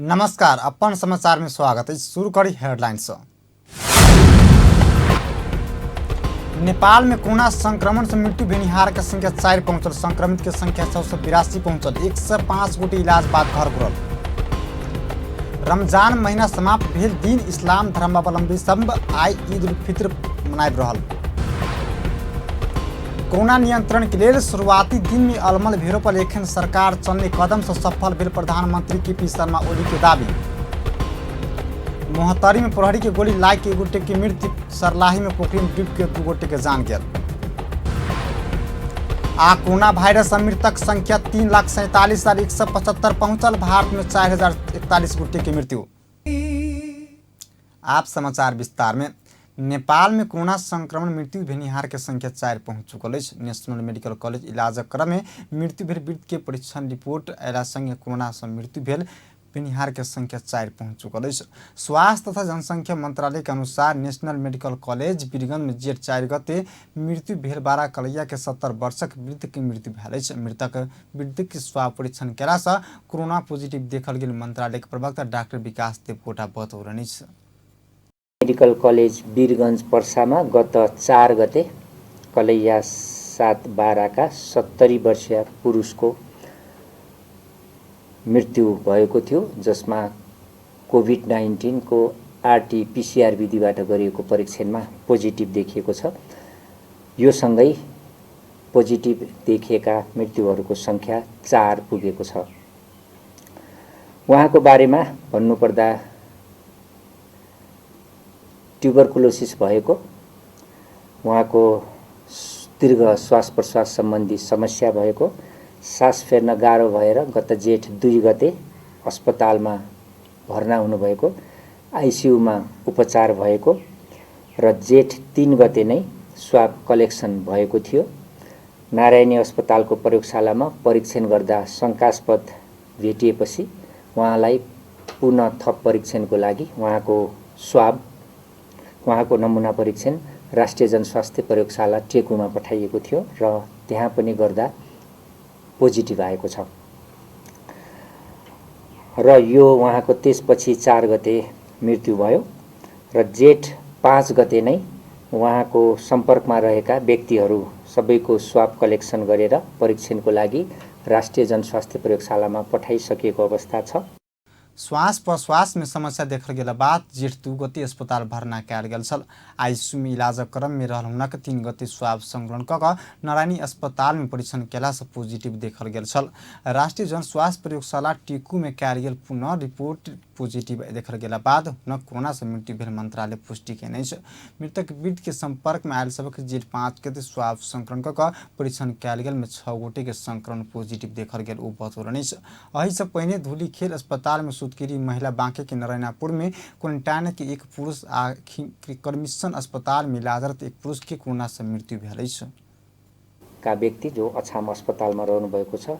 नमस्कार, अपन समाचार में स्वागत है। शुरू करी हेडलाइंस। नेपाल में कोरोना संक्रमण से मृत्यु भेनिहार के संख्या 4 पहुंचल। संक्रमित के संख्या 682 पहुंचल। 105 गोटे इलाज बाद घर गुरल। रमजान महीना समाप्त भेल दिन इस्लाम धर्मावलंबी सब आई ईद उल फित्र मनाबि रहल। कोरोना नियंत्रण के लिए शुरुआती दिन में अलमल भेड़ों पर एखन सरकार चलने कदम से सफल भेल प्रधानमंत्री के शर्मा ओली के दावी। मोहतरी में प्रहरी के गोली लाग के 1 गोटे की मृत्यु। सरलाही में पोखरी में डूब के 2 गोटे के जान गेल। कोरोना वायरस मृतक संख्या 3,47,175 पहुंचल। भारत में 4,041 गोटे की मृत्यु। आप समाचार विस्तार में। नेपाल में कोरोना संक्रमण मृत्यु भेनिहार के संख्या 4 पहुंच चुकल है। नेशनल मेडिकल कॉलेज इलाज क्रम में मृत्यु भेल व्यक्ति के परीक्षण रिपोर्ट अयला संगे कोरोना से मृत्यु भेल भेनिहार के संख्या 4 पहुंच चुकल है। स्वास्थ्य तथा जनसंख्या मंत्रालय के अनुसार नेशनल मेडिकल कॉलेज वीरगंज में जेठ 4 गते मृत्यु भेल 12 कलैया के 70 वर्षक वृद्ध के मृत्यु भेल है। मृतक वृद्ध के स्वाब परीक्षण केला से कोरोना पॉजिटिव देखल गेल मंत्रालय के प्रवक्ता डॉक्टर विकास देवकोटा बतौलनि। मेडिकल कॉलेज वीरगंज पर्सामा गत 4 गते कलैया 7/12 का 70 वर्षीय पुरुषको मृत्यु भएको थियो, जसमा कोभिड-19 को आरटी-पीसीआर विधिबाट गरिएको परीक्षणमा पोजिटिभ देखिएको छ। यो सँगै पोजिटिभ देखिएका मृत्युहरूको संख्या 4 पुगेको छ। उहाँको बारेमा भन्नुपर्दा ट्युबरकुलोसिस भएको, उहाँको दीर्घ श्वास प्रश्वास सम्बन्धी समस्या भएको, सास फेर्न गाह्रो भएर गत जेठ 2 गते अस्पतालमा भर्ना हुनुभएको, आइसियुमा उपचार भएको र जेठ 3 गते नै स्वाब कलेक्सन भएको थियो। नारायणी अस्पतालको प्रयोगशालामा परीक्षण गर्दा शंकास्पद भेटिएपछि उहाँलाई पुनः थप परीक्षणको लागि उहाँको नमुना परीक्षण राष्ट्रिय जनस्वास्थ्य प्रयोगशाला टेकुमा पठाइएको थियो र त्यहाँ पनि गर्दा पोजिटिभ आएको छ र यो उहाँको त्यसपछि 4 गते मृत्यु भयो र जेठ 5 गते नै उहाँको सम्पर्कमा रहेका व्यक्तिहरू सबैको स्वाब कलेक्सन गरेर परीक्षणको लागि राष्ट्रिय जनस्वास्थ्य प्रयोगशालामा पठाइसकेको अवस्था छ। श्वास प्रश्वास में समस्या देखल गेला बाद जेठ 2 गते अस्पताल भर्ना कयल गेल छल। आईसीयू में इलाज क्रम में रहल हुनक 3 गते स्वाब संग्रहण क नारायणी अस्पताल में परीक्षण केला से पॉजिटिव देखल गेल छल। राष्ट्रीय जनस्वास्थ्य प्रयोगशाला टेकू में कयल गेल पुनः रिपोर्ट पॉजिटिव देखल गेला बाद हुनक कोरोना से मृत्यु भेल मंत्रालय पुष्टि केने छ। मृतक वृद्ध के संपर्क में आयल सबक जेठ 5 गते स्वाब संग्रहण क परीक्षण कयल गेल में 6 गोटे के संक्रमण पॉजिटिव देखल गेल उ बतौलनि। अही से पहले धुलीखेल अस्पताल में सुतकेरी महिला बांके के नारायणपुर में क्वारंटाइन के 1 पुरुष आ करमिशन अस्पताल में इलाजरत 1 पुरुष के कोरोना से मृत्यु भेल का व्यक्ति जो अछाम अस्पतालमा रहनु भएको छ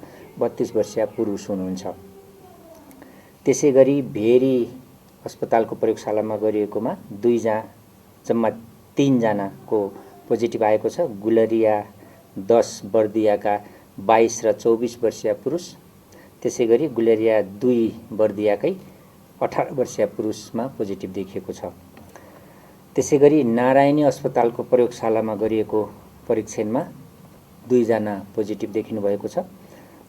32 वर्षीय पुरुष हुनुहुन्छ। त्यसैगरी भेरी अस्पतालको प्रयोगशालामा गरिएकोमा जम्मा 3 जनाको पोजिटिभ आएको छ। गुलरिया 10 बर्दियाका 22 र 24 वर्षीय पुरुष, त्यसैगरी गुलेरिया 2 बर्दियाकै 18 वर्षीय पुरुषमा पोजिटिभ देखिएको छ। त्यसैगरी नारायणी अस्पतालको प्रयोगशालामा गरिएको परीक्षणमा 2 जना पोजिटिभ देखिनु भएको छ।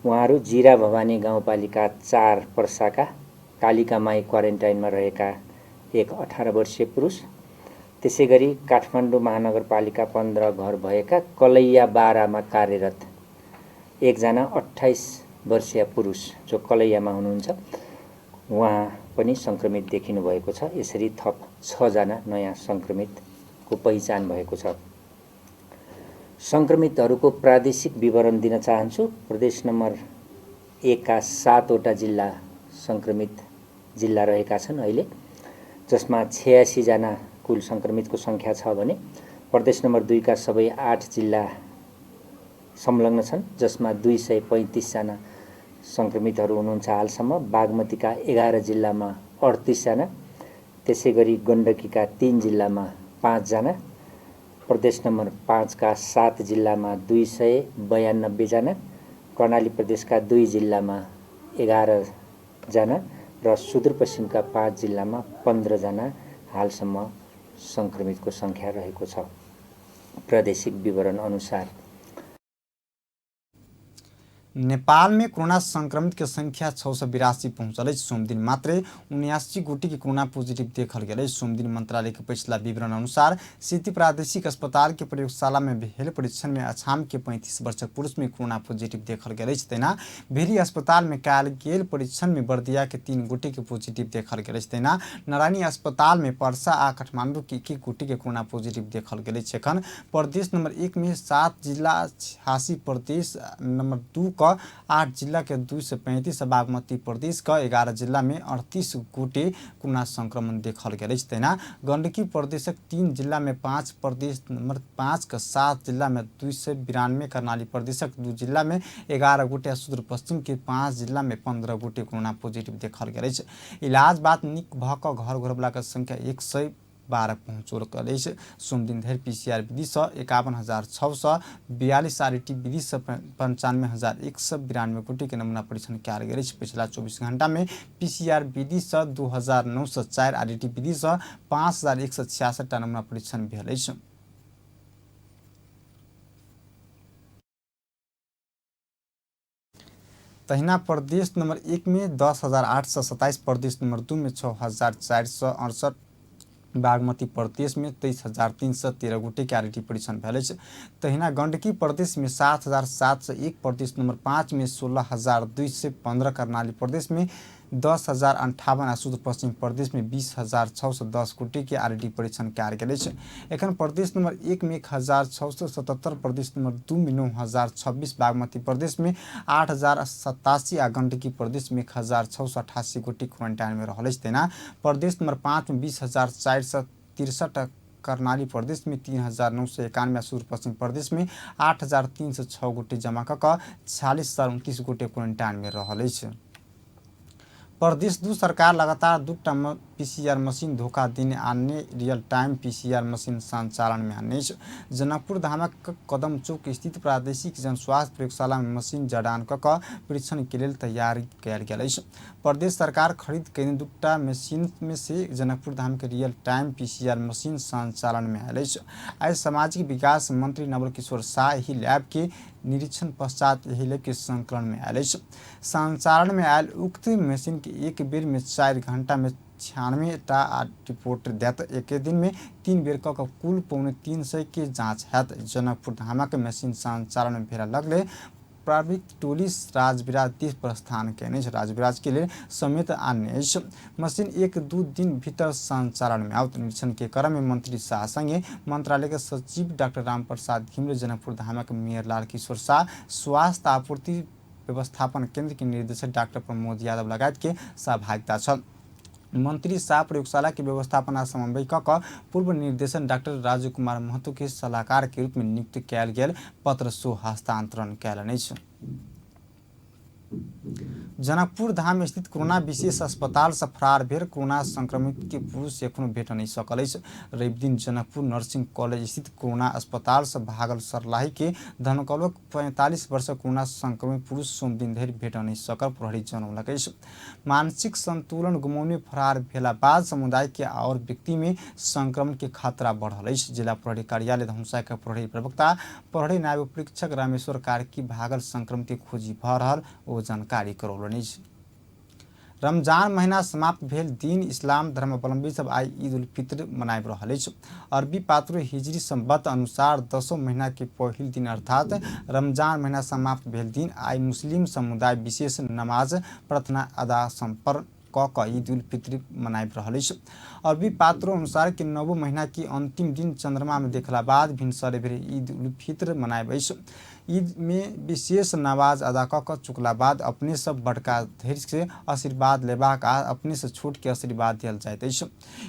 उहाँहरू जिरा भवानी गाउँपालिका 4 पर्साका कालिकामाई क्वारेन्टाइनमा रहेका एक 18 वर्षीय पुरुष, त्यसैगरी काठमाडौँ महानगरपालिका 15 घर भएका कलैया 12 मा कार्यरत 1 जना 28 वर्षीय पुरुष जो कलैयामा हुनुहुन्छ, उहाँ पनि संक्रमित देखिनु भएको छ। यसरी थप 6 जना नयाँ संक्रमितको पहिचान भएको छ। संक्रमितहरूको प्रादेशिक विवरण दिन चाहन्छु। प्रदेश नम्बर 1 का 7 वटा जिल्ला संक्रमित जिल्ला रहेका छन् अहिले, जसमा 86 जना कुल संक्रमितको संख्या छ भने प्रदेश नम्बर 2 का सबै 8 जिल्ला संलग्न छन्, जसमा 235 जना संक्रमितहरू हुनुहुन्छ हालसम्म। बागमतीका 11 जिल्लामा 38 जना, त्यसैगरी गण्डकीका 3 जिल्लामा 5 जना, प्रदेश नम्बर 5 का 7 जिल्लामा 292 जना, कर्णाली प्रदेशका 2 जिल्लामा 11 जना र सुदूरपश्चिमका 5 जिल्लामा 15 जना हालसम्म सङ्क्रमितको सङ्ख्या रहेको छ। प्रादेशिक विवरण अनुसार नेपाल में कोरोना संक्रमित के संख्या 682 पहुंचल। सोम दिन मात्रै 79 गोटी के कोरोना पॉजिटिव देखल गया। सोम दिन मंत्रालय के पिछला विवरण अनुसार सिटी प्रादेशिक अस्पताल के प्रयोगशाला में भेल परीक्षण में अछाम के 35 वर्षक पुरुष में कोरोना पॉजिटिव देखल गया। तेना भेरी अस्पताल में कयल गेल परीक्षण में बर्दिया के 3 गोटी के पॉजिटिव देखल गया। तेना नारायणी अस्पताल में पर्सा आ काठमांडू के 1 गोटी के कोरोना पॉजिटिव देखल गया। एखन प्रदेश नंबर 1 में 7 जिला, 86 प्रदेश नंबर 2 का 8 जिला के 235, बागमती प्रदेश का 11 जिला में 38 गोटे कोरोना संक्रमण देखल गया। तेना गंडकी प्रदेशक 3 जिला में 5, प्रदेश नंबर 5 का 7 जिला में 292, कर्णाली प्रदेशक 2 जिला में 11 गोटे, सुदूर पश्चिम के 5 जिला में 15 गोटे कोरोना पॉजिटिव देखल गया। इलाज बाद निक भक घर घरवला के संख्या 112 पहुँचल। सोम दिन धरि PCR विधि से 51,642, RT विधि से 95,192 गोटी के नमूना परीक्षण कयल गेल। पिछला 24 घंटा में PCR विधि से 2,904, RT विधि से 5,166 नमूना परीक्षण भेल। तहिना प्रदेश नंबर 1 में 10,827, प्रदेश नंबर 2 में 6,468, बागमती प्रदेश में 23,313 गोटे के RT परीक्षण भेल। तहिना गंडकी प्रदेश में 7,701, प्रदेश नंबर 5 में 16,215, कर्णाली प्रदेश में 10,058, सुदूर पश्चिम प्रदेश में 20,610 गोटे के RT परीक्षण कयल गेल। एखन प्रदेश नंबर 1 में 1,677, प्रदेश नंबर 2 में 9,026, बागमती प्रदेश में 8,087 आ गंडकी प्रदेश में 1,688 गोटे क्वारंटाइन में रहल। तेना प्रदेश नंबर 5 में 20,463, कर्णाली प्रदेश में 3,991, सुदूर पश्चिम प्रदेश में 8,306 गोटे जमा कऽ 46,029 गोटे क्वारंटाइन में रहल। प्रदेश 2 सरकार लगातार 2टा PCR मशीन धोखा देने आने रियल टाइम PCR मशीन संचालन में आने। जनकपुर धामक कदम चौक स्थित प्रादेशिक जनस्वास्थ्य प्रयोगशाला में मशीन जड़ान कऽ परीक्षण के लिए तैयारी कयल गेल। प्रदेश सरकार खरीद कयने 2टा मशीन में से जनकपुर धाम के रियल टाइम PCR मशीन संचालन में आयल। आइ सामाजिक विकास मंत्री नवल किशोर शाह एहि लैब के निरीक्षण पश्चात एहि लैब के संकलन में आयल। संचालन में आयल उक्त मशीन के एक बेर में 4 घंटा में 96टा रिपोर्ट देत। एक दिन में 3 बेर कऽ कुल 350 के जाँच हैत। जनकपुर धामक मशीन संचालन में भेला लगले प्रारंभिक टोली राजविराज देश प्रस्थान कयने। राजविराज के लिए समेत अन्य मशीन 1-2 दिन भीतर संचालन में आउत। निरीक्षण के क्रम में मंत्री शाह संगे मंत्रालय के सचिव डॉक्टर रामप्रसाद घिमिरे, जनकपुर धामक मेयर लाल किशोर शाह, स्वास्थ्य आपूर्ति व्यवस्थापन केंद्र के निर्देशक डॉक्टर प्रमोद यादव लगायत के सहभागिता छल। मंत्री शाह प्रयोगशाला के व्यवस्थापन आ समन्वय कऽ पूर्व निर्देशन डॉक्टर राजू कुमार महतो के सलाहकार के रूप में नियुक्त कयल गेल पत्र सो हस्तांतरण कयलनि। जनकपुर धाम स्थित कोरोना विशेष अस्पताल से फरार भेल कोरोना संक्रमित के पुरुष एखनो भेट नहीं सकल। रवि दिन जनकपुर नर्सिंग कॉलेज स्थित कोरोना अस्पताल से भागल सरलाही के धनकौलक 45 वर्ष कोरोना संक्रमित पुरुष सोम दिन धरि भेट नहीं सकल प्रहरी जनौलक। मानसिक संतुलन गुमौने फरार भेला बाद समुदाय के और व्यक्ति में संक्रमण के खतरा बढ़ल। जिला प्रहरी कार्यालय धनुषा के प्रहरी प्रवक्ता प्रहरी नायब परीक्षक रामेश्वर कार्की भागल संक्रमित के खोजी भ रहल ओ जानकारी करौलनि। रमजान महीना समाप्त भेल दिन इस्लाम धर्मावलंबी सब आई ईद उल फित्र मनाबि रहल अछि। अरबी पात्रो हिजरी संवत अनुसार 10वें महीना के पहिल दिन अर्थात रमजान महीना समाप्त भेल दिन आई मुस्लिम समुदाय विशेष नमाज प्रार्थना अदा संपन्न कऽ ईद उल फित्र मनाबि रहल अछि। अरबी पात्रों अनुसार कि 9वें महीना की अंतिम दिन चंद्रमा में देखला बाद भिनसरे भेल ईद उल फित्र मनाबि अछि। ईद में विशेष नमाज अदा कऽ चुकला बाद अपने से बड़का धैर्य से आशीर्वाद लेबाक आ अपने से छोट के आशीर्वाद दियल जाइत अछि।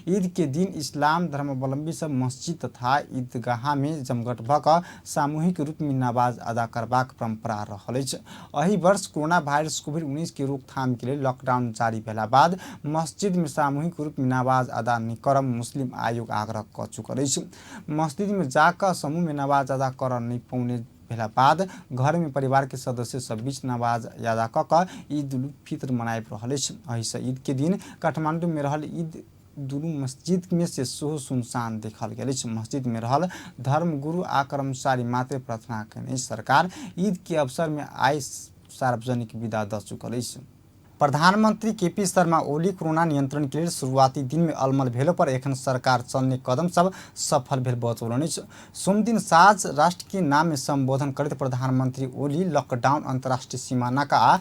ईद के दिन इस्लाम धर्मावलंबी सब मस्जिद तथा ईदगाह में जमघट भऽ कऽ सामूहिक रूप में नमाज अदा करबाक परंपरा रहल अछि। एहि वर्ष कोरोना वायरस कोविड-19 के रोकथाम के लिए लॉकडाउन जारी भेला बाद मस्जिद में सामूहिक रूप में नमाज अदा नहि करब मुस्लिम आयोग आग्रह कऽ चुकल अछि। मस्जिद में जाकर समूह में नमाज अदा कर नहीं पौने भेला बाद घर में परिवार के सदस्य सब बीच नमाज अदा क ईद उल फित्र मनाए रहल अछि। अहिसँ ईद के दिन काठमांडू में रहल ईद दुनू मस्जिद में से सेहो सुनसान देखल गेल अछि। मस्जिद में रहल धर्मगुरु आ कर्मचारी मात्र प्रार्थना कयने। सरकार ईद के अवसर में आइ सार्वजनिक विदा द चुकल अछि। प्रधानमंत्री केपी शर्मा ओली कोरोना नियंत्रण के लिए शुरुआती दिन में अलमल भेलो पर एखन सरकार चलने कदम सब सफल भेल बतौलनि। सोम दिन साँझ राष्ट्र के नाम में संबोधन करते प्रधानमंत्री ओली लॉकडाउन अंतर्राष्ट्रीय सीमा नाका आ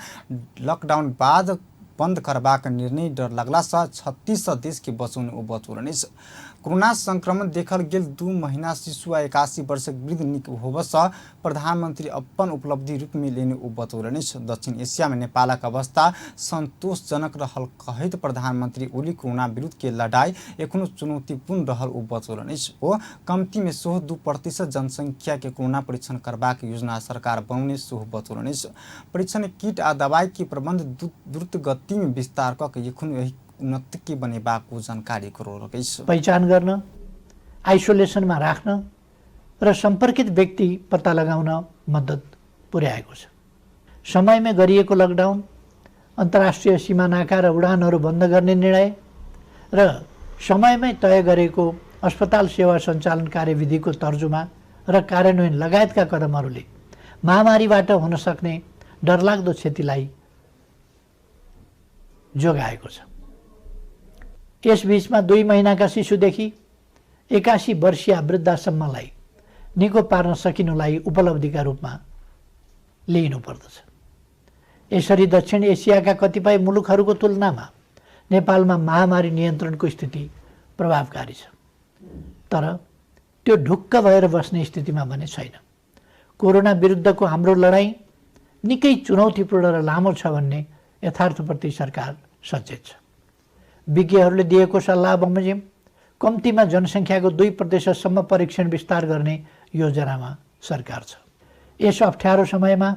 लॉकडाउन बाद बंद करबाक निर्णय डर लगला से 36 देश के बचौने ओ बतौलनि। कोरोना संक्रमण देखल गेल 2 महीना शिशु आ 81 वर्षक वृद्ध निक होबसँ प्रधानमंत्री अपन उपलब्धि रूप में लेने ओ बतौलनि। दक्षिण एशिया में नेपालक अवस्था संतोषजनक रहल कहैत प्रधानमंत्री ओली कोरोना विरुद्ध के लड़ाई एखनो चुनौतीपूर्ण रहल ओ बतौलनि। ओ कमती में सेहो 2% जनसंख्या के कोरोना परीक्षण करबाक योजना सरकार बनौने सेहो बतौलनि। परीक्षण किट आ दवाई के प्रबंध द्रुत गति में विस्तार क एखनो उन्नति के बनेबाको जानकारी गराउलकै छ। पहिचान गर्न, आइसोलेसनमा राख्न र सम्पर्कित व्यक्ति पत्ता लगाउन मद्दत पुर्याएको छ। समयमै गरिएको लकडाउन, अन्तर्राष्ट्रिय सीमा नाका र उडानहरू बन्द गर्ने निर्णय र समयमै तय गरेको अस्पताल सेवा सञ्चालन कार्यविधिको तर्जुमा र कार्यान्वयन लगायतका कदमहरूले महामारीबाट हुन सक्ने डरलाग्दो क्षतिलाई जोगाएको छ। यस बीचमा 2 महिनाका शिशुदेखि 81 वर्षीय वृद्धासम्मलाई निको पार्न सकिनुलाई उपलब्धिका रूपमा लिइनुपर्दछ। यसरी दक्षिण एसियाका कतिपय मुलुकहरूको तुलनामा नेपालमा महामारी नियन्त्रणको स्थिति प्रभावकारी छ। तर त्यो ढुक्क भएर बस्ने स्थितिमा भने छैन। कोरोना विरुद्धको हाम्रो लडाईँ निकै चुनौतीपूर्ण र लामो छ भन्ने यथार्थप्रति सरकार सचेत छ। विज्ञहरूले दिएको सल्लाह बमोजिम कम्तीमा जनसङ्ख्याको 2% परीक्षण विस्तार गर्ने योजनामा सरकार छ। यस अप्ठ्यारो समयमा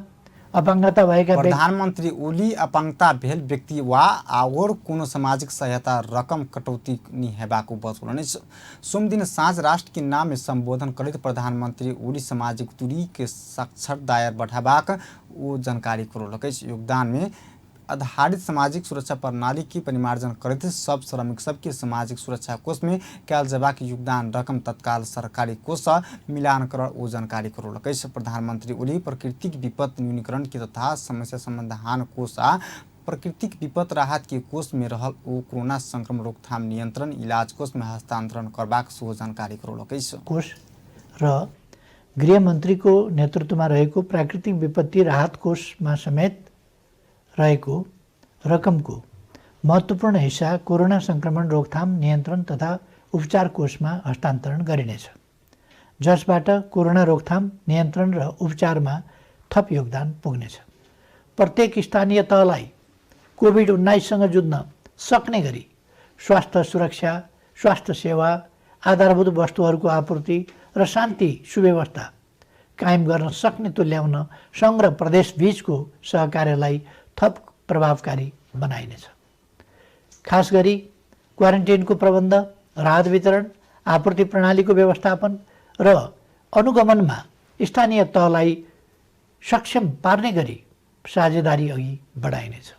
अपाङ्गता भएका प्रधानमन्त्री ओली अपाङ्गता भेल व्यक्ति वा और कोनो सामाजिक सहायता रकम कटौती नि हेबाको बतौलनि। सोम दिन साँझ राष्ट्र के नाम में संबोधन करैत प्रधानमन्त्री ओली सामाजिक दूरी के साक्षर दायर बढ़ाबाक ओ जानकारी गराउलकै। योगदान में आधारित सामाजिक सुरक्षा प्रणाली की परिमार्जन करते सब श्रमिक सबके सामाजिक सुरक्षा कोष में कयल जबाक योगदान रकम तत्काल सरकारी कोष मिलान कर ओ जानकारी गराउलकै। प्रधानमंत्री ओली प्राकृतिक विपद न्यूनीकरण के तथा समस्या समाधान कोष आ प्राकृतिक विपद राहत के कोष में रहल ओ कोरोना संक्रमण रोकथाम नियंत्रण इलाज कोष में हस्तांतरण करबाक सेहो जानकारी गराउलकै। कोष र गृहमन्त्रीको नेतृत्वमा रहेको प्राकृतिक विपत्ति राहत कोषमा समेत रहेको रकमको महत्त्वपूर्ण हिस्सा कोरोना संक्रमण रोकथाम नियन्त्रण तथा उपचार कोषमा हस्तान्तरण गरिनेछ, जसबाट कोरोना रोकथाम नियन्त्रण र उपचारमा थप योगदान पुग्नेछ। प्रत्येक स्थानीय तहलाई कोभिड-19सँग जुझ्न सक्ने गरी स्वास्थ्य सुरक्षा, स्वास्थ्य सेवा, आधारभूत वस्तुहरूको आपूर्ति र शान्ति सुव्यवस्था कायम गर्न सक्ने तुल्याउन सङ्घ र प्रदेश बीचको सहकार्यलाई थप प्रभावकारी बनाइनेछ। खास गरी क्वारेन्टाइनको प्रबन्ध, राहत वितरण, आपूर्ति प्रणालीको व्यवस्थापन र अनुगमनमा स्थानीय तहलाई सक्षम पार्ने गरी साझेदारी अघि बढाइनेछ।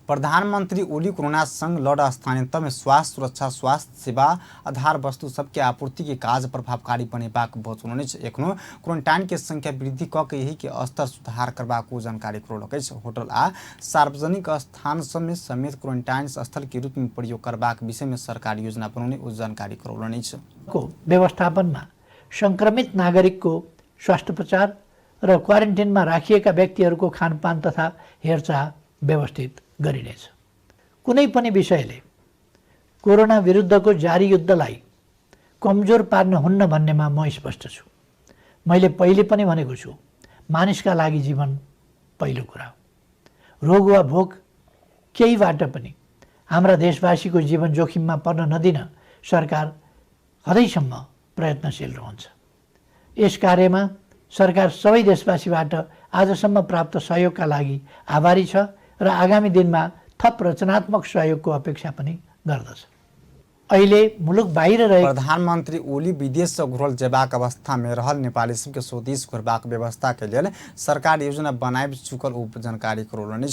प्रधानमंत्री ओली कोरोना संग लड़ स्थानीय तह में स्वास्थ्य सुरक्षा, स्वास्थ्य सेवा, आधार वस्तु सबके आपूर्ति के काज प्रभावकारी बनेबाक बतौलनि। एखनो क्वारेंटाइन के संख्या वृद्धि क के यही के स्तर सुधार करबाको जानकारी गराउलकै। होटल आ सार्वजनिक स्थान सब में समेत क्वारेंटाइन स्थल के रूप में प्रयोग करबाक विषय में सरकार योजना बनाउने ओ जानकारी गराउलनि। व्यवस्थापनमा संक्रमित नागरिकको स्वास्थ्योपचार र क्वारेन्टाइनमा राखिएका व्यक्तिहरूको खानपान तथा हेरचाह व्यवस्थित गरिनेछ। कुनै पनि विषयले कोरोना विरुद्धको जारी युद्धलाई कमजोर पार्न हुन्न भन्नेमा म स्पष्ट छु। मैले पहिले पनि भनेको छु, मानिसका लागि जीवन पहिलो कुरा हो। रोग वा भोग केहीबाट पनि हाम्रा देशवासीको जीवन जोखिममा पर्न नदिन सरकार हदैसम्म प्रयत्नशील रहन्छ। यस कार्यमा सरकार सबै देशवासीबाट आजसम्म प्राप्त सहयोगका लागि आभारी छ र आगामी दिनमा थप रचनात्मक सहयोगको अपेक्षा पनि गर्दछ। अहिले मुलुक बाहिर रहेको प्रधानमंत्री ओली विदेश से घुरल जेबाक अवस्था में रहल नेपाली सबके स्वदेश घुरबाक व्यवस्था के लिए सरकार योजना बनाए चुकल उप जानकारी करौलनि।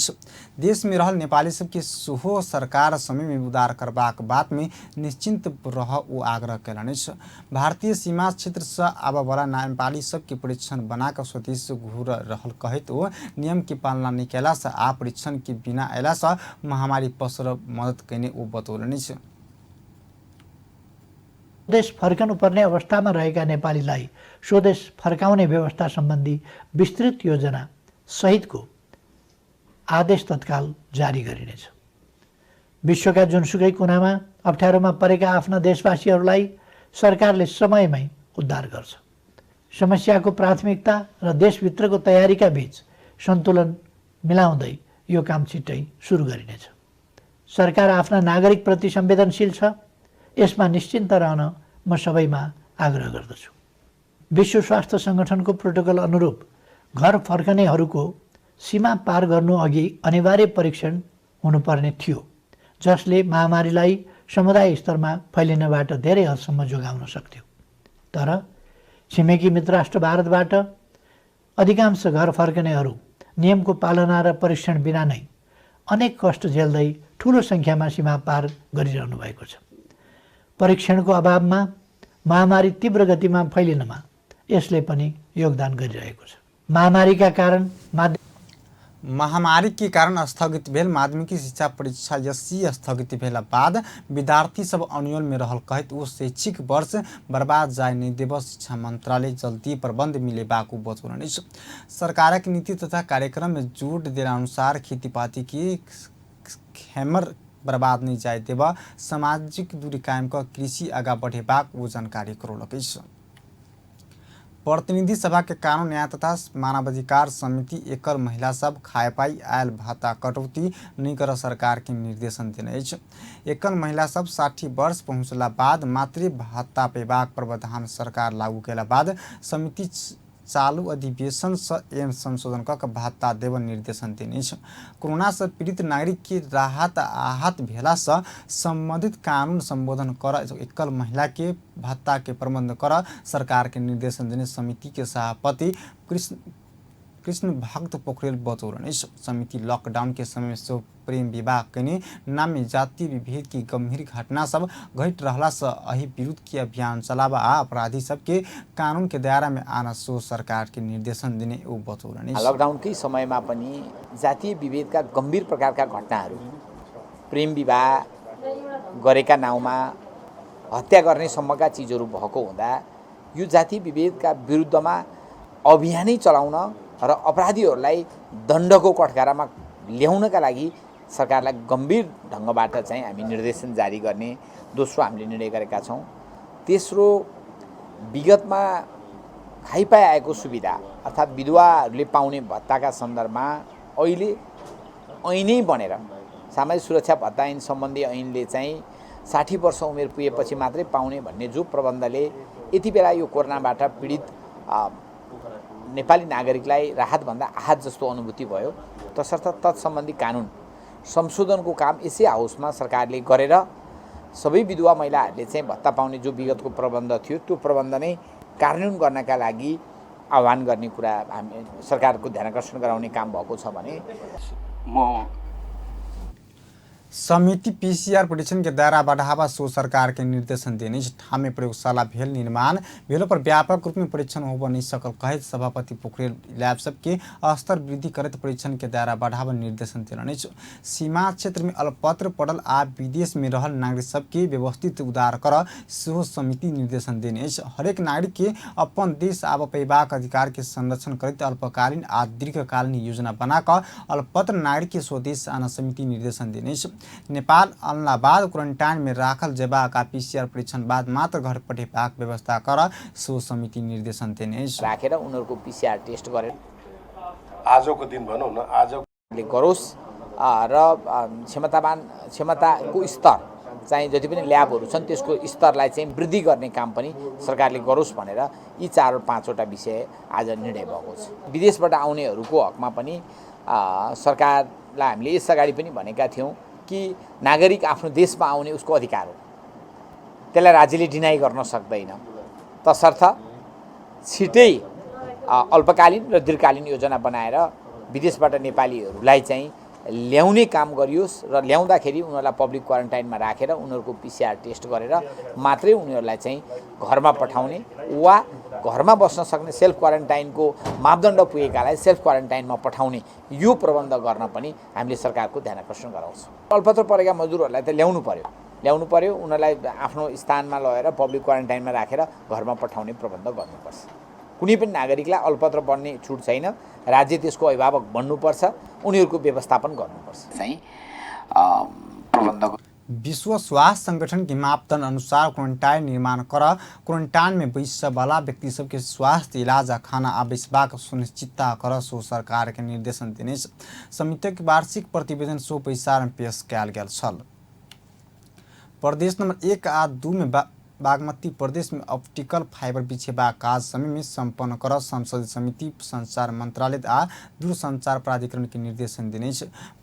देश में रहल नेपाली सबके सेहो सरकार समय में उद्धार करबाक बात में निश्चिंत रह ओ आग्रह कैलनि। भारतीय सीमा क्षेत्र से आबऽ वाला नेपाली सबके परीक्षण बनाकर स्वदेश से घुर रहल कहत ओ नियम की पालना नहीं कैला से आ परीक्षण के बिना अयला से महामारी पसर मदद कैने ओ बतौलनि। स्वदेश फर्कनुपर्ने अवस्थामा रहेका नेपालीलाई स्वदेश फर्काउने व्यवस्था सम्बन्धी विस्तृत योजना सहितको आदेश तत्काल जारी गरिनेछ। विश्वका जुनसुकै कुनामा अप्ठ्यारोमा परेका आफ्ना देशवासीहरूलाई सरकारले समयमै उद्धार गर्छ। समस्याको प्राथमिकता र देशभित्रको तयारीका बीच सन्तुलन मिलाउँदै यो काम छिट्टै सुरु गरिनेछ। सरकार आफ्ना नागरिकप्रति संवेदनशील छ, यसमा निश्चिन्त रहन म सबैमा आग्रह गर्दछु। विश्व स्वास्थ्य सङ्गठनको प्रोटोकल अनुरूप घर फर्कनेहरूको सीमा पार गर्नु अघि अनिवार्य परीक्षण हुनुपर्ने थियो, जसले महामारीलाई समुदाय स्तरमा फैलिनबाट धेरै हदसम्म जोगाउन सक्थ्यो। तर छिमेकी मित्र राष्ट्र भारतबाट अधिकांश घर फर्कनेहरू नियमको पालना र परीक्षण बिना नै अनेक कष्ट झेल्दै ठुलो सङ्ख्यामा सीमा पार गरिरहनु भएको छ। परीक्षणको अभावमा महामारी तीव्र गतिमा फैलिनमा यसले पनि योगदान गरिरहेको छ। महामारी के कारण स्थगित भेल माध्यमिक शिक्षा परीक्षा यसी स्थगित भेला बाद विद्यार्थी सब अन्योल में रहल कहत ओ शैक्षिक वर्ष बर्बाद जाय नहीं देव शिक्षा मंत्रालय जल्दी प्रबंध मिले बाकू बतौलनि। सरकारक नीति तथा कार्यक्रम में जोड़ देला अनुसार खेतीपाती की खेमर बर्बाद नहीं जाए देव सामाजिक दूरी कायम कर कृषि आगा बढ़े बाक वो जानकारी करौलक। प्रतिनिधि सभा के कानून न्याय तथा मानवाधिकार समिति एकल महिला सब खाए पाई आयल भाता कटौती नहीं कर सरकार के निर्देशन देने। एकल महिला सब 60 वर्ष पहुँचला बाद मातृ भाता पेबाक प्रावधान सरकार लागू केला बाद समिति चालू अधिवेशन से एवं संशोधन कर भाता देव निर्देशन देने। कोरोना से पीड़ित नागरिक की राहत आहत भेला से संबंधित कानून संबोधन कर एकल महिला के भाता के प्रबंध कर सरकार के निर्देशन देने समिति के सभापति कृष्ण भक्त पोखरेल बतौलनि। समिति लॉकडाउन के समय से प्रेम विवाह कने नाम में जातीय विभेद की गंभीर घटना सब घट रहला से अही विरुद्ध की अभियान चलावा आ अपराधी सबके कानून के दायरा में आना सो सरकार के निर्देशन दिने ओ बतौलनि। लॉकडाउन के समय में पनि जातीय विभेद का गंभीर प्रकार का घटनाहरू प्रेम विवाह गरेका नाउँमा हत्या गर्ने सम्मका चीजहरू भएको हुँदा यो जातीय विभेद का विरुद्धमा अभियानै चलाउन र अपराधीहरूलाई दण्डको कठघरामा ल्याउनका लागि सरकारलाई गम्भीर ढङ्गबाट चाहिँ हामी निर्देशन जारी गर्ने दोस्रो हामीले निर्णय गरेका छौँ। तेस्रो विगतमा खाइपाई आएको सुविधा अर्थात् विधवाहरूले पाउने भत्ताका सन्दर्भमा अहिले ऐनै बनेर सामाजिक सुरक्षा भत्ता ऐन सम्बन्धी ऐनले चाहिँ 60 वर्ष उमेर पुगेपछि मात्रै पाउने भन्ने जो प्रबन्धले यति बेला यो कोरोनाबाट पीडित नेपाली नागरिकलाई राहतभन्दा आहत जस्तो अनुभूति भयो। तसर्थ तत्सम्बन्धी कानुन संशोधनको काम यसै हाउसमा सरकारले गरेर सबै विधवा महिलाहरूले चाहिँ भत्ता पाउने जो विगतको प्रबन्ध थियो त्यो प्रबन्ध नै कार्यान्वयन गर्नका लागि आह्वान गर्ने कुरा हामी सरकारको ध्यानाकर्षण गराउने काम भएको छ भने म समिति पीसीआर परीक्षण के दायरा बढ़ावा सो सरकार के निर्देशन देने। ठामे प्रयोगशाला भेल निर्माण भेलो पर व्यापक रूप में परीक्षण हो नहीं सकल कहे सभापति पोखरेल लैब सबके स्तर वृद्धि करते परीक्षण के दायरा बढ़ावा निर्देशन दिलनि। सीमा क्षेत्र में अल्पत्र पड़ल आ विदेश में रहल नागरिक सबके व्यवस्थित उद्धार कर सेहो समिति निर्देशन देने। हरेक नागरिक के अपन देश आब पैबाक अधिकार के संरक्षण करते अल्पकालीन आ दीर्घकालीन योजना बनाकर अल्पत्र नागरिक के स्वदेश आना समिति निर्देशन देने। नेपाल आनला बाद क्वारंटाइन में राखल जेबाक पीसीआर परीक्षण बाद मात्र घर पठेबाक व्यवस्था कर सो समिति निर्देशन देने। राखेर उनीहरूको पीसीआर टेस्ट गरेर आजको दिन भनौँ न आजले गरोस् र क्षमताको स्तर चाहिँ जति पनि ल्याबहरू छन् त्यसको स्तरलाई चाहिँ वृद्धि गर्ने काम पनि सरकारले गरोस् भनेर यी 4-5 वटा विषय आज निर्णय भएको छ। विदेशबाट आउनेहरूको हकमा पनि सरकारलाई हामीले यस अगाडि पनि भनेका थियौँ कि नागरिक आफ्नो देशमा आउने उसको अधिकार हो त्यसलाई राज्यले डिनाइ गर्न सक्दैन। तसर्थ छिटै अल्पकालीन र दीर्घकालीन योजना बनाएर विदेशबाट नेपालीहरूलाई चाहिँ ल्याउने काम गरियोस् र ल्याउँदाखेरि उनीहरूलाई पब्लिक क्वारेन्टाइनमा राखेर उनीहरूको PCR टेस्ट गरेर मात्रै उनीहरूलाई चाहिँ घरमा पठाउने वा घरमा बस्न सक्ने सेल्फ क्वारेन्टाइनको मापदण्ड पुगेकालाई सेल्फ क्वारेन्टाइनमा पठाउने यो प्रबन्ध गर्न पनि हामीले सरकारको ध्यान आकर्षण गराउँछौँ। अल्पत्र परेका मजदुरहरूलाई त ल्याउनु पर्यो उनीहरूलाई आफ्नो स्थानमा लगेर पब्लिक क्वारेन्टाइनमा राखेर घरमा पठाउने प्रबन्ध गर्नुपर्छ। कुनै पनि नागरिकलाई अल्पत्र बन्ने छुट छैन। राज्य त्यसको अभिभावक बन्नुपर्छ, उनीहरूको व्यवस्थापन गर्नुपर्छ चाहिँ प्रबन्ध। विश्व स्वास्थ्य संगठन के मापदंड अनुसार क्वारंटाइन निर्माण कर क्वारंटाइन में बैस वाला व्यक्ति सबके स्वास्थ्य इलाज आ खाना आवश्यक सुनिश्चितता कर सो सरकार के निर्देशन देने समिति के वार्षिक प्रतिवेदन सो पैसा में पेश कयल गेल छल। प्रदेश नंबर 1 आ 2 में बागमती प्रदेश में ऑप्टिकल फाइबर बिछेबा काज समय में संपन्न कर संसदीय समिति संचार मंत्रालय आ दूरसंचार प्राधिकरण के निर्देशन देने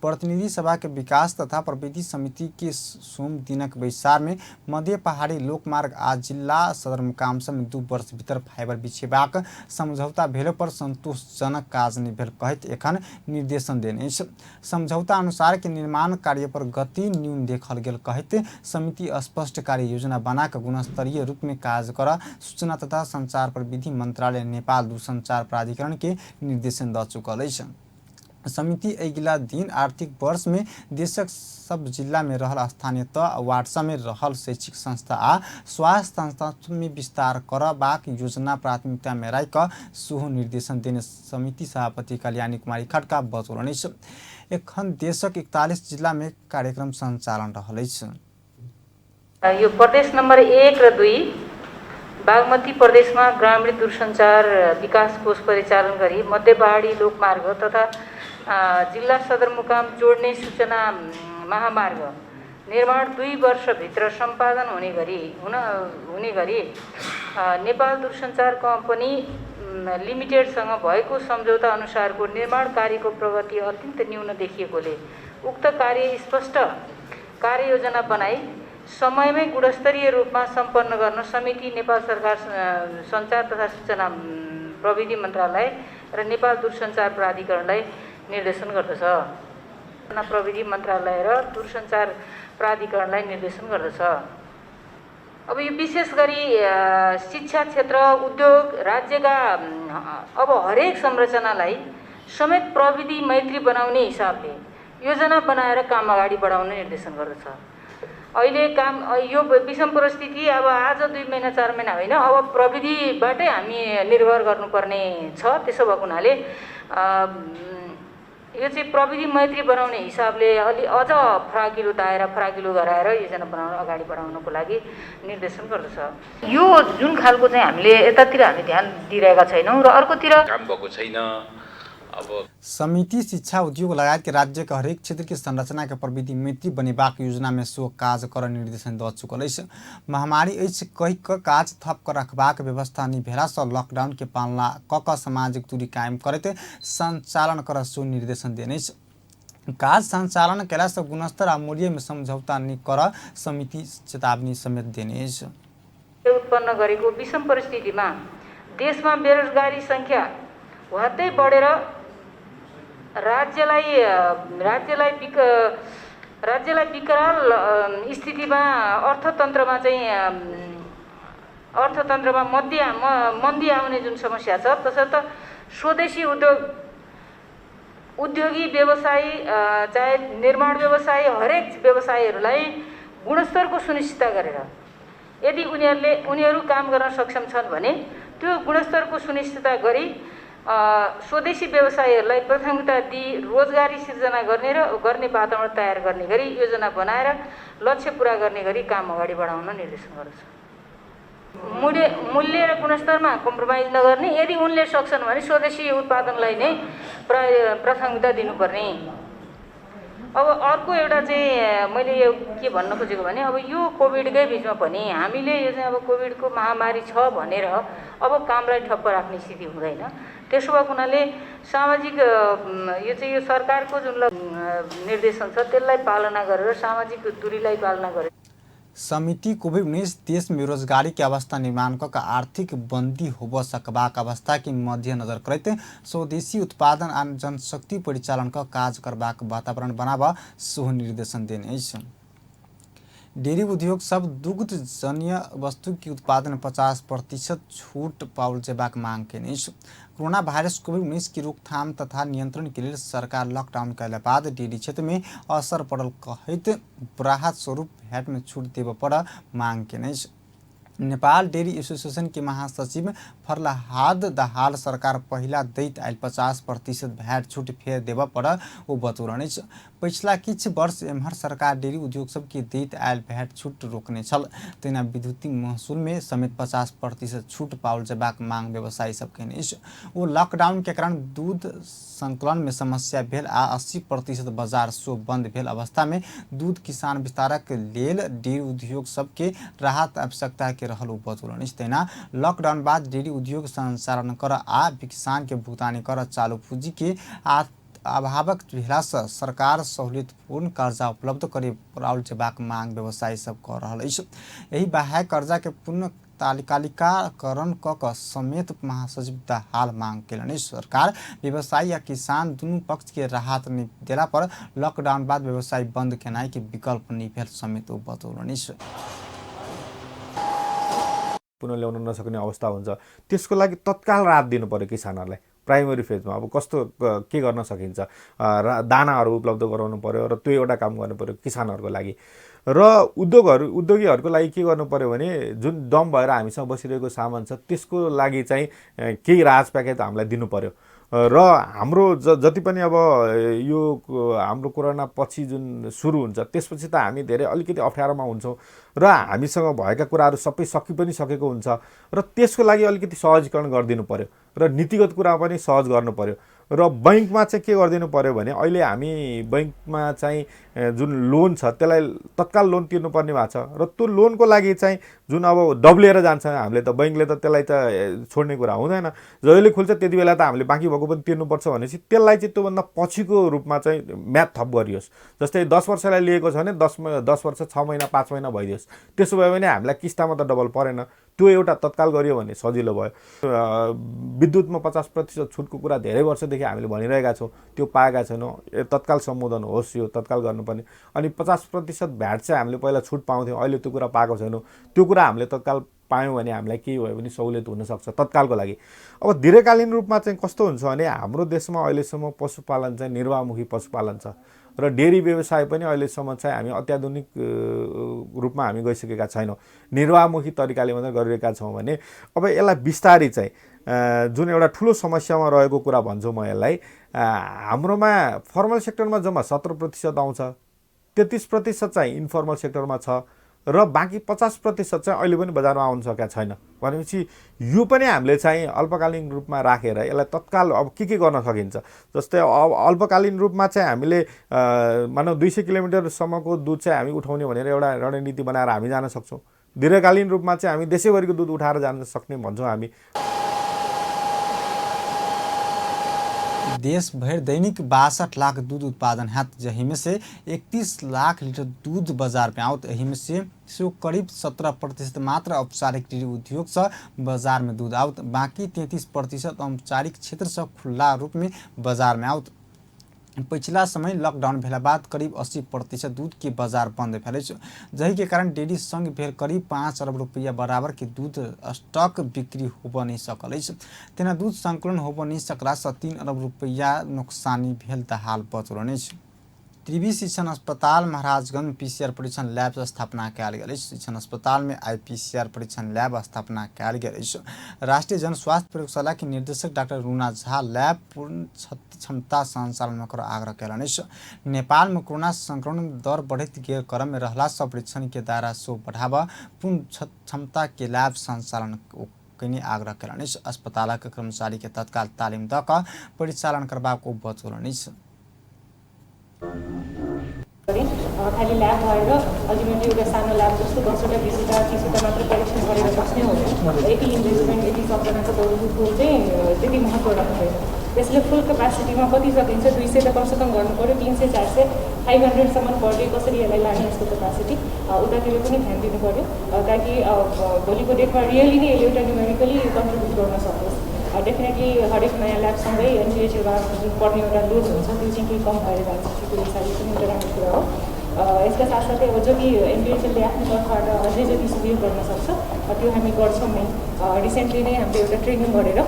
प्रतिनिधि सभा के विकास तथा प्रविधि समिति के सोम दिनक बैसार में मध्य पहाड़ी लोकमार्ग आ जिला सदरमुकाम में 2 वर्ष भीतर फाइबर बिछेबाक समझौता भेल पर संतोषजनक काज नहीं भेल कहत एखन निर्देशन देने समझौता अनुसार के निर्माण कार्य पर गति न्यून देखल गेल कहत समिति स्पष्ट कार्य योजना बनाकर गुणस्तरीय रूप में कार्य कर सूचना तथा संचार प्रविधि मंत्रालय नेपाल दूरसंचार प्राधिकरण के निर्देशन द चुकल है। समिति अगिला दिन आर्थिक वर्ष में देशक सब जिला में रहल स्थानीय वार्ड में रहल शैक्षिक संस्था आ स्वास्थ्य संस्था में विस्तार करबाक योजना प्राथमिकता में राख सुह निर्देशन देने समिति सभापति कल्याणी कुमारी खड्का बतौलनि। एखन देशक 41 जिला में कार्यक्रम संचालन रहल अछि। यो प्रदेश नंबर 1 र 2 बागमती प्रदेश में ग्रामीण दूरसंचार विकास कोष परिचालन गरी मध्य पहाड़ी लोकमार्ग तथा जिला सदरमुकाम जोड्ने सूचना महामार्ग निर्माण 2 वर्षभित्र सम्पादन हुने गरी नेपाल दूरसंचार कम्पनी लिमिटेडसँग भएको सम्झौता अनुसारको निर्माण कार्यको प्रगति अत्यन्त न्यून देखिएकोले उक्त कार्य स्पष्ट कार्ययोजना बनाई समयमै गुणस्तरीय रूपमा सम्पन्न गर्न समिति नेपाल सरकार संचार तथा सूचना प्रविधि मन्त्रालय र नेपाल दूरसंचार प्राधिकरणलाई निर्देशन गर्दछ। प्रविधि मन्त्रालय र दूरसंचार प्राधिकरणलाई निर्देशन गर्दछ। अब यो विशेष गरी शिक्षा क्षेत्र उद्योग राज्यका अब हरेक संरचनालाई समेत प्रविधि मैत्री बनाउने हिसाबले योजना बनाएर काम अगाडि बढाउन निर्देशन गर्दछ। अहिले काम यो विषम परिस्थिति अब आज 2 महिना 4 महिना होइन, अब प्रविधिबाटै हामी निर्भर गर्नुपर्ने छ। त्यसो भएको हुनाले यो चाहिँ प्रविधि मैत्री बनाउने हिसाबले अलि अझ फराकिलो दायरा फराकिलो गराएर योजना बनाउन अगाडि बढाउनको लागि निर्देशन गर्दछ। यो जुन खालको चाहिँ हामीले यतातिर हामी ध्यान दिइरहेका छैनौँ र अर्कोतिर काम भएको छैन। समिति शिक्षा उद्योग लगायत के राज्य के हरेक क्षेत्र की संरचना के प्रविधि मैत्री बनेबाक योजना में सो काज कर निर्देशन द चुकल है। महामारी कही काज थप कर रखबाक व्यवस्था नहीं भेला से लॉकडाउन के पालना क सामाजिक दूरी कायम करते संचालन कर सो निर्देशन देने काज संचालन कैला से गुणस्तर आ मूल्य में समझौता नहीं कर समिति चेतावनी समेत देने उत्पन्न गरेको विषम परिस्थितिमा देशमा बेरोजगारी संख्या वात्तै बढेर राज्यलाई विकराल स्थितिमा अर्थतन्त्रमा मन्दी आउने जुन समस्या छ तसर्थ स्वदेशी उद्योगी व्यवसायी चाहे निर्माण व्यवसायी हरेक व्यवसायीहरूलाई गुणस्तरको सुनिश्चितता गरेर यदि उनीहरू काम गर्न सक्षम छन् भने त्यो गुणस्तरको सुनिश्चितता गरी स्वदेशी व्यवसायीहरूलाई प्राथमिकता दिई रोजगारी सिर्जना गर्ने वातावरण तयार गर्ने गरी योजना बनाएर लक्ष्य पूरा गर्ने गरी काम अगाडि बढाउन निर्देशन गर्दछ। मूल्य र गुणस्तरमा कम्प्रोमाइज नगर्ने, यदि उनले सक्छन् भने स्वदेशी उत्पादनलाई नै प्राथमिकता दिनुपर्ने। अब अर्को एउटा चाहिँ मैले यो के भन्न खोजेको भने अब यो कोभिडकै बिचमा पनि हामीले यो चाहिँ अब कोभिडको महामारी छ भनेर अब कामलाई ठप्प राख्ने स्थिति हुँदैन। त्यसो भएको हुनाले सामाजिक यो चाहिँ यो सरकारको जुन निर्देशन छ त्यसलाई पालना गरेर सामाजिक दूरीलाई पालना गरेर समिति कोभिड-19 देश में बेरोजगारी की अवस्था निर्माण का आर्थिक बंदी होब सकबाक अवस्था के मध्यनजर करते स्वदेशी उत्पादन आ जनशक्ति परिचालन का काज करबाक वातावरण बनावा सेहो निर्देशन देने अछि। डेयरी उद्योग सब दुग्ध जन्य वस्तु के उत्पादन 50% छूट पाउल जेबाक मांग केने अछि। कोरोना वायरस कोभिड-19 की रोकथाम तथा नियंत्रण के लिए सरकार लॉकडाउन कैला बाद डेयरी क्षेत्र में असर पड़ल कहत राहत स्वरूप भैट में छूट देव पर मांग केने अछि। नेपाल डेयरी एसोसिएशन के महासचिव फरहाद दाहाल सरकार पहिला दैत आयल 50% भैट छूट फेर देव पर ओ बतौलनि अछि। पिछला किछ वर्ष एम्हर सरकार डेयरी उद्योग सबके दैत आयल भैट छूट रोकने छल। तेना विद्युतीय महसूल में समेत 50% छूट पाओल जेबाक मांग व्यवसायी सब केने अछि। ओ लॉकडाउन के कारण दूध संकलन में समस्या भेल आ 80% बाजार शो बंद भेल अवस्था में दूध किसान विस्तारक लेल डेयरी उद्योग सबके राहत आवश्यकता के रहल बतौलनि। तेना लॉकडाउन बाद डेयरी उद्योग संचालन कर आ किसान के भुगतानी कर चालू पूंजी के अभावक भेला से सरकार सहूलियतपूर्ण कर्जा उपलब्ध करे पड़ाउल जेबाक मांग व्यवसायी सब कर रहल अछि। एही बाहेक कर्जा के पुनः तालिकाकरण क समेत महासचिव दाहाल मांग केलनि। सरकार व्यवसायी या किसान दुनू पक्ष के राहत नहीं देला पर लॉकडाउन बाद व्यवसाय बंद केनाई के विकल्प नहीं भेल समेत बतौलनि। पुनः ल्याउन नसक्ने अवस्था हुन्छ, त्यसको लागि तत्काल राहत दिनु पर्यो किसानहरूलाई। प्राइमरी फेजमा अब कस्तो के गर्न सकिन्छ, दानाहरू उपलब्ध गराउनु पर्यो र त्यो एउटा काम गर्नु पर्यो किसानहरूको लागि। र उद्योगीहरूको लागि के गर्नु पर्यो भने जुन दम भएर हामीसँग बसिरहेको सामान छ त्यसको लागि चाहिँ केही राहत प्याकेज हामीलाई दिनु पर्यो। र हाम्रो जति पनि अब यो हाम्रो कोरोना पछि जुन सुरु हुन्छ त्यसपछि त हामी धेरै अलिकति अप्ठ्यारोमा हुन्छौँ र हामीसँग भएका कुराहरू सबै पनि सकेको हुन्छ र त्यसको लागि अलिकति सहजीकरण गरिदिनु पर्यो र नीतिगत कुरा पनि सहज गर्नु पर्यो। र बैंकमा चाहिँ के गरिदिनु पर्यो भने अहिले हामी बैंकमा चाहिँ जुन लोन छ त्यसलाई तत्काल लोन तिर्नुपर्ने भएको छ र त्यो लोनको लागि चाहिँ जुन अब दब्लिएर जान्छ हामीले त बैंकले त त्यसलाई त छोड्ने कुरा हुँदैन। जहिले खुल्छ त्यति बेला त हामीले बाँकी भएको पनि तिर्नुपर्छ भनेपछि त्यसलाई चाहिँ त्योभन्दा पछिको रूपमा चाहिँ म्याद थप गरियोस्। जस्तै 10 वर्षलाई लिएको छ भने 10 वर्ष 6 महिना 5 महिना भइदियोस्। त्यसो भयो भने हामीलाई किस्तामा त डबल परेन। त्यो एउटा तत्काल गरियो भने सजिलो भयो। विद्युतमा 50% छुटको कुरा धेरै वर्षदेखि हामीले भनिरहेका छौँ, त्यो पाएका छैनौँ। तत्काल सम्बोधन होस्, यो तत्काल गर्नुपर्ने। अनि 50% भ्याट चाहिँ हामीले पहिला छुट पाउँथ्यौँ, अहिले त्यो कुरा पाएको छैनौँ। त्यो कुरा हामीले तत्काल पायौँ भने हामीलाई के भयो भने सहुलियत हुनसक्छ तत्कालको लागि। अब दीर्घकालीन रूपमा चाहिँ कस्तो हुन्छ भने हाम्रो देशमा अहिलेसम्म पशुपालन चाहिँ निर्वाहमुखी पशुपालन छ र डेयरी व्यवसाय पनि अहिलेसम्म चाहिँ हामी अत्याधुनिक रूपमा हामी गइसकेका छैनौँ। निर्वाहमुखी तरिकाले मात्रै गरिरहेका छौँ भने अब यसलाई बिस्तारै चाहिँ जुन एउटा ठुलो समस्यामा रहेको कुरा भन्छु म यसलाई, हाम्रोमा फर्मल सेक्टरमा जम्मा 17% आउँछ, 33% चाहिँ इन्फर्मल सेक्टरमा छ र बाँकी 50% चाहिँ अहिले पनि बजारमा आउन सकेका छैन। भनेपछि यो पनि हामीले चाहिँ अल्पकालीन रूपमा राखेर यसलाई तत्काल अब के गर्न सकिन्छ। जस्तै अब अल्पकालीन रूपमा चाहिँ हामीले मानव 200 किलोमिटरसम्मको दुध चाहिँ हामी उठाउने भनेर एउटा रणनीति बनाएर हामी जान सक्छौँ। दीर्घकालीन रूपमा चाहिँ हामी देशैभरिको दुध उठाएर जान सक्ने भन्छौँ हामी। देश भर दैनिक 62 लाख दूध उत्पादन है, जही में से 31 लाख लीटर दूध बाजार में आवत। यही में से करीब 17% मात्र औपचारिक डेयरी उद्योग से बाजार में दूध आवत। बाकी 33% औपचारिक क्षेत्र से खुला रूप में बाजार में आवत। पिछला समय लॉकडाउन भेला बाद करीब 80% दूध के बाजार बंद भेल, जही के कारण डेयरी संघ भेल करीब 5 अरब रुपया बराबर के दूध स्टॉक बिक्री होब नहीं सकल। तेना दूध संकलन होब नहीं सकला से 3 अरब रुपया नुकसानी भेल दाहाल बतौलनि। त्रिवी शिक्षण अस्पताल महाराजगंज में पीसीआर परीक्षण लैब स्थापना कयल गेल। शिक्षण अस्पताल में आई पीसीआर परीक्षण लैब स्थापना कयल गेल। राष्ट्रीय जन स्वास्थ्य प्रयोगशाला के निर्देशक डॉक्टर रुना झा लैब पूर्ण क्षमता संचालन कर आग्रह कयलनि। नेपाल में कोरोना संक्रमण दर बढ़त गेल क्रम में रहला से परीक्षण के दायरा सो बढ़ावा पूर्ण क्षमता के लैब संचालन कयने आग्रह कयलनि। अस्पताल के कर्मचारी के तत्काल तालिम द क परिचालन करबाक बतौलनि। खाली ल्याब भएर अल्टिमेटली एउटा सानो ल्याब जस्तो 10वटा 20वटा 30वटा मात्र परीक्षण गरेर बस्ने हो। यति इन्भेस्टमेन्ट यति सबजनाको दौडको चाहिँ त्यति महत्त्व राख्दैन। त्यसले फुल क्यापासिटीमा कति सकिन्छ 200 त कमसेकम गर्नु पऱ्यो, 300 400 500सम्म पर डे कसरी यसलाई लाने यसको क्यापासिटी उतातिर पनि ध्यान दिनु पऱ्यो, ताकि भोलिको डेटमा रियली नै यसले एउटा न्युमेरिकली कन्ट्रिब्युट गर्न सकोस्। डेफिनेटली हरेक नयाँ ल्याबसँगै एनबिएचमा जुन पर्ने एउटा लोड हुन्छ त्यो चाहिँ केही कम भएर जान्छ, त्यो हिसाबले पनि एउटा राम्रो कुरा हो। यसका साथसाथै अब जति एनबिएचएलले आफ्नो तर्फबाट अझै जति सुविधा गर्न सक्छ त्यो हामी गर्छौँ नै। रिसेन्टली नै हामीले एउटा ट्रेनिङ गरेर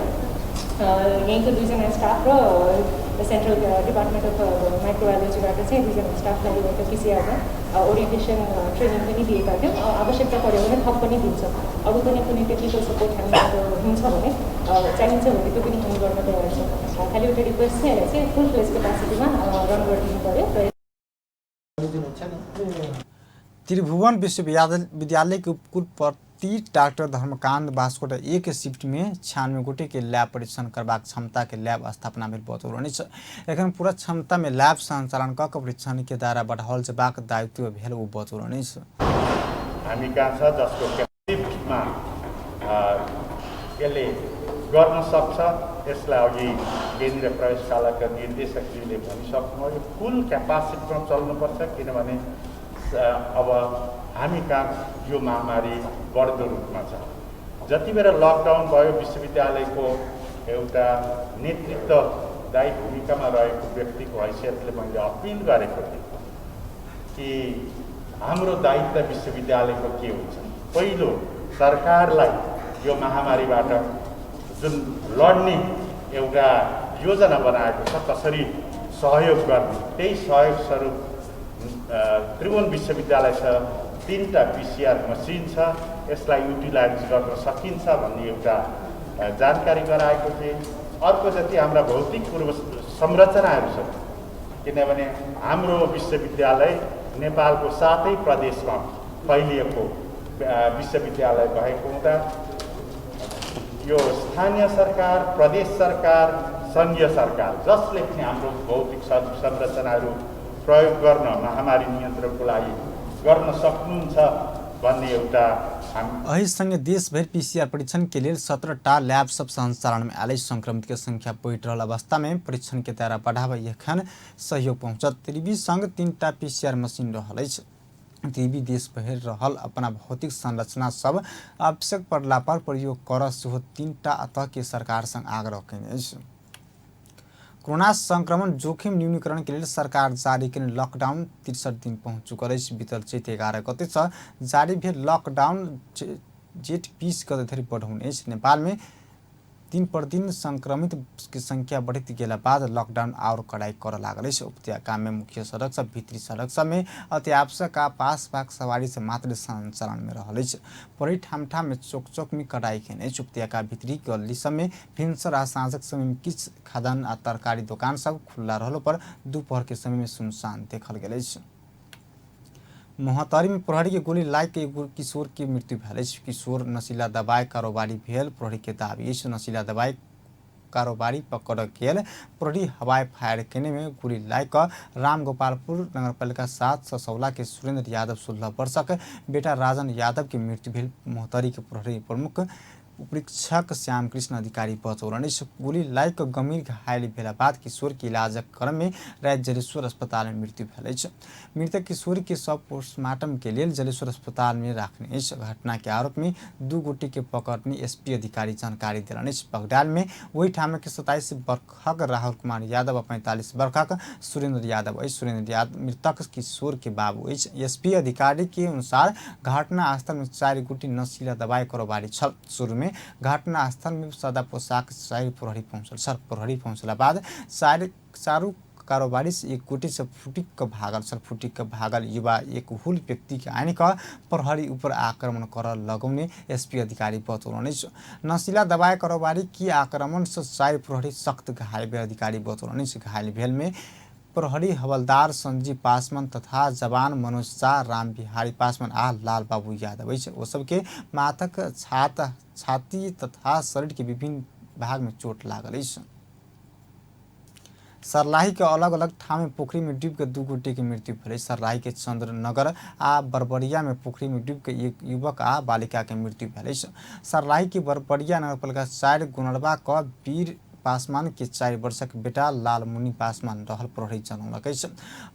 यहीँको 2 जना स्टाफ र सेन्ट्रल डिपार्टमेन्ट अफ माइक्रोबायोलोजीबाट चाहिँ 2 जना स्टाफलाई एउटा पिसिआरमा ओरिएन्टेसन ट्रेनिङ पनि दिएका थियौँ। आवश्यकता पऱ्यो भने थप पनि दिन्छ, अरू पनि कुनै टेक्निकल सपोर्ट हामीसँग हुन्छ भने चाहिन्छ भने त्यो पनि हामी गर्न तयार छौँ। खालि एउटा रिक्वेस्ट चाहिँ यसलाई चाहिँ फुल फ्लेज क्यापासिटीमा रन गरिदिनु पऱ्यो। त्रिभुवन विश्वविद्यालय के कुलपति डॉक्टर धर्मकांत बास्कोटा एक शिफ्ट में 96 गोटे के लैब परीक्षण करबाक क्षमता के लैब स्थापना में बतौलनि छ। एखन पूरा क्षमता में लैब संचालन क परीक्षण के द्वारा बढ़ाओल जबाक दायित्व भेल वो बतौलनि छ। हामी कहाँ छ जसको शिफ्टमा यसले गर्न सक्छ, यसलाई अघि केन्द्रीय प्रयोगशालाका निर्देशकजीले भनिसक्नुभयो फुल क्यापासिटीमा चल्नुपर्छ, किनभने अब हामी कहाँ यो महामारी बढ्दो रूपमा छ। जति बेला लकडाउन भयो विश्वविद्यालयको एउटा नेतृत्वदायी भूमिकामा रहेको व्यक्तिको हैसियतले मैले अपिल गरेको थिएँ कि हाम्रो दायित्व विश्वविद्यालयको के हुन्छ। पहिलो सरकारलाई यो महामारीबाट जुन लड्ने एउटा योजना बनाएको छ कसरी सहयोग गर्ने, त्यही सहयोग स्वरूप त्रिभुवन विश्वविद्यालयसँग 3टा पिसिआर मसिन छ, यसलाई युटिलाइज गर्न सकिन्छ भन्ने एउटा जानकारी गराएको थिएँ। अर्को जति हाम्रा भौतिक पूर्व संरचनाहरू छन्, किनभने हाम्रो विश्वविद्यालय नेपालको 7 प्रदेशमा फैलिएको विश्वविद्यालय भएको हुँदा यो स्थानीय सरकार, प्रदेश सरकार, सङ्घीय सरकार जसले पनि हाम्रो भौतिक संरचनाहरू प्रयोग गर्न महामारी नियन्त्रणको लागि गर्न सक्नुहुन्छ भन्ने एउटा एहि संगे देशभर पीसीआर परीक्षण के लिए 17टा लैब सब संचालन में आले। संक्रमित के संख्या बढ़ रहा अवस्था में परीक्षण के दायरा बढ़ावा एखन सहयोग पहुँचत। त्रिवी संग 3टा पीसीआर मशीन रहल अछि। त्रिवी देश भर रहल अपना भौतिक संरचना सब आवश्यक पड़ला पर प्रयोग कर सेहो 3टा अतः के सरकार संग आग्रह कयने अछि। कोरोना संक्रमण जोखिम न्यूनीकरण के लिए सरकार जारी करें लॉकडाउन 63 दिन पहुंच चुका है। बीतल चैत 11 गते जारी भेल लॉकडाउन जेठ 20 गते धरि बढ़ाउने। नेपाल में दिन पर दिन संक्रमित की संख्या बढ़ती गेला बाद लॉकडाउन और कड़ाई कर लागल। उपत्यका में मुख्य सड़क सब भीतरी सड़क सब में अत्यावश्यक पास पाक सवारी से मात्र संचालन में रहल। परी ठाम ठाम में चौक चौक में कड़ाई खेने। उपत्यका भीतरी गली सब में भिनसर आ साँझक समय में किछ खाद्यान्न आ तरकारी दुकान सब खुला रहल पर दोपहर के समय में सुनसान देखल गेल। मोहतरी में प्रहरी के गोली लाग के एगो किशोर की मृत्यु भेल। किशोर नशीला दवाई कारोबारी भेल प्रहरी के दावी। नशीला दवाई कारोबारी पकड़ गेल प्रहरी हवाई फायर केने में गोली लाग रामगोपालपुर नगरपालिका 7 ससौला के सुरेंद्र यादव 16 वर्षक बेटा राजन यादव की मृत्यु भेल। मोहतरी के प्रहरी प्रमुख उपरीक्षक श्याम कृष्ण अधिकारी बतौलनि गोली लाग गंभीर घायल भेला बाद किशोर के इलाजक क्रम में रात जलेश्वर अस्पताल में मृत्यु भेल। मृतक किशोरी के शव पोस्टमार्टम के लिए जलेश्वर अस्पताल में रखने। घटना के आरोप में 2 गोटी के पकड़ने एसपी अधिकारी जानकारी दिलाने। बगडाल में वही ठाम के 27 वर्षक राहुल कुमार यादव 45 वर्षक सुरेंद्र यादव सुरेंद्र यादव मृतक किशोर के बाबू। एसपी अधिकारी के अनुसार घटना स्थल में 4 गोटी नशीला दवाई कारोबारी छल। शुरू में घटना स्थल में सादा पोशाक प्रहरी पहुंचल। प्रहरी पहुंचला बाद चारू कारोबारी से 1 गोटी से फुटिक भागल। फुटिक भागल युवा एक हुल व्यक्ति के आने का प्रहरी ऊपर आक्रमण कर लगौने एसपी अधिकारी बतौलनि। नशीला दवाई कारोबारी की आक्रमण से 4 प्रहरी सख्त घायल भेल। अधिकारी बतौलनि घायल भेल में प्रहरी हवलदार संजीव पासवान तथा जवान मनोज शाह, राम बिहारी पासवान आ लाल बाबू यादव वो सबके माथक छाती तथा शरीर के विभिन्न भाग में चोट लागल। सर्लाही के अलग अलग ठाम में पोखरी में डूब के 2 गोटी की मृत्यु भेल। सर्लाही के चंद्रनगर आ बरबरिया में पोखरी में डूब के 1 युवक आ बालिका के मृत्यु भेल। सर्लाही की बरबरिया नगरपालिका 4 गुनरबा क वीर पासवान के 4 वर्षक बेटा लालमुनि पासवान रहल प्रहरी जनौलकै छ।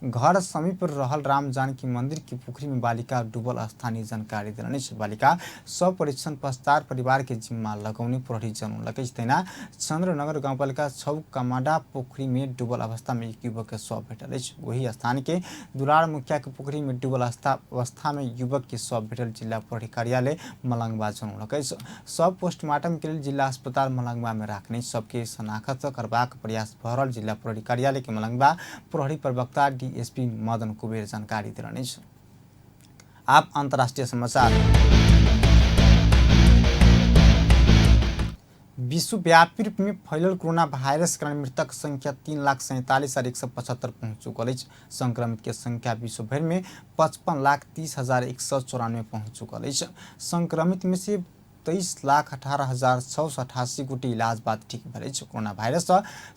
घर समीप रहल राम जानकी मंदिर की पोखरी में बालिका डूबल स्थानीय जानकारी देलनि छ। बालिका शव परीक्षण पश्चात परिवार के जिम्मा लगाउने प्रहरी जनौलकै छ। तेना चन्द्रनगर गाउँपालिका 6 कमाडा पोखरी में डूबल अवस्था में एक युवक के शव भेटल अछि। वही स्थान के दुलार मुखिया के पोखरी में डूबल अवस्था में युवक के शव भेटल जिला प्रहरी कार्यालय मलंगवा जनौलकै छ। शव पोस्टमार्टम के लिए जिला अस्पताल मलंगवा में राख्ने सबके शनाखत करबाक प्रयास भ रहल जिला प्रहरी कार्यालय के मलंगवा प्रहरी प्रवक्ता डीएसपी मदन कुबेर जानकारी दिलनि छ। आप अंतर्राष्ट्रीय समाचार। विश्वव्यापी रूप में फैलल कोरोना वायरस के कारण मृतक संख्या 3,47,175 पहुंच चुकल है। संक्रमित के संख्या विश्व भर में 55,30,194 पहुंच चुकल है। संक्रमित में से 23,18,688 गोटे इलाज बाद ठीक भेल। कोरोना वायरस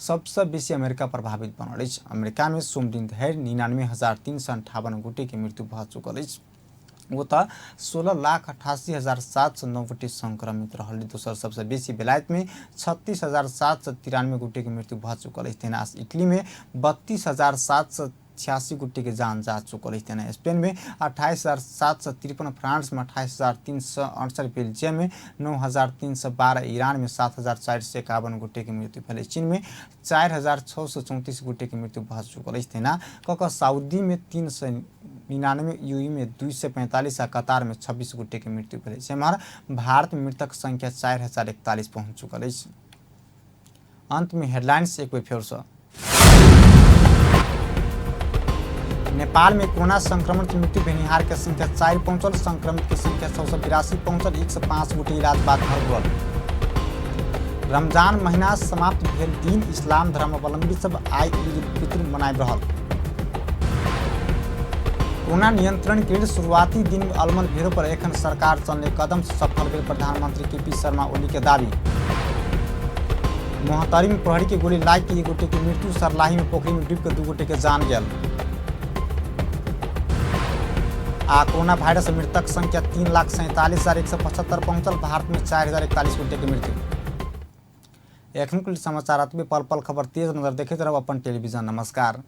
सबसे बेसी अमेरिका प्रभावित बनल। अमेरिका में सोम दिन धरि 99,358 गोटे के मृत्यु भ चुकल है। वो तो 16,88,709 गोटे संक्रमित रहल। दोसर सबसे बेसी बेलायत में 36,793 गोटे के मृत्यु भ चुकल है। तेना इटली में 32,786 गोटे के जान जा चुकल है। तेना स्पेन में 28,753, फ्रांस में 28,368, बेल्जियम में 9,312, ईरान में 7,451 गोटे के मृत्यु भेल। चीन में 4,634 गोटे के मृत्यु भ चुकल है। तेना सऊदी में 399, यूएई में 245 आ कतार में 26 गोटे के मृत्यु भेल। एम्हर भारत में मृतक संख्या 4,041 पहुंच चुकल है। अंत में हेडलाइंस एक बार फिर से। नेपाल में कोरोना संक्रमण से मृत्यु भेनिहार के संख्या 4 पहुंचल। संक्रमित की संख्या 682 पहुंचल। 105 गोटे इलाज बाद घर गल। रमजान महीना समाप्त भेल दिन इस्लाम धर्मावलंबी सब आई ईद उल फित्र मनाबि रहल। कोरोना नियंत्रण के लिए शुरुआती दिन में अलमल भेड़ों पर एखन सरकार चलने कदम से सफल भेल प्रधानमंत्री केपी शर्मा ओली के दावी। मोहतरी में प्रहरी के गोली लाग के 1 गोटे की मृत्यु। सरलाही में पोखरी में डूब के 2 गोटे के जान गेल। कोरोना वायरस से मृतक संख्या 3,47,175 पहुंचल। भारत में 4,041 गोटे की मृत्यु। एखन कुल समाचार पल पल खबर तेज नजर देखते रहो अपन टेलीविजन। नमस्कार।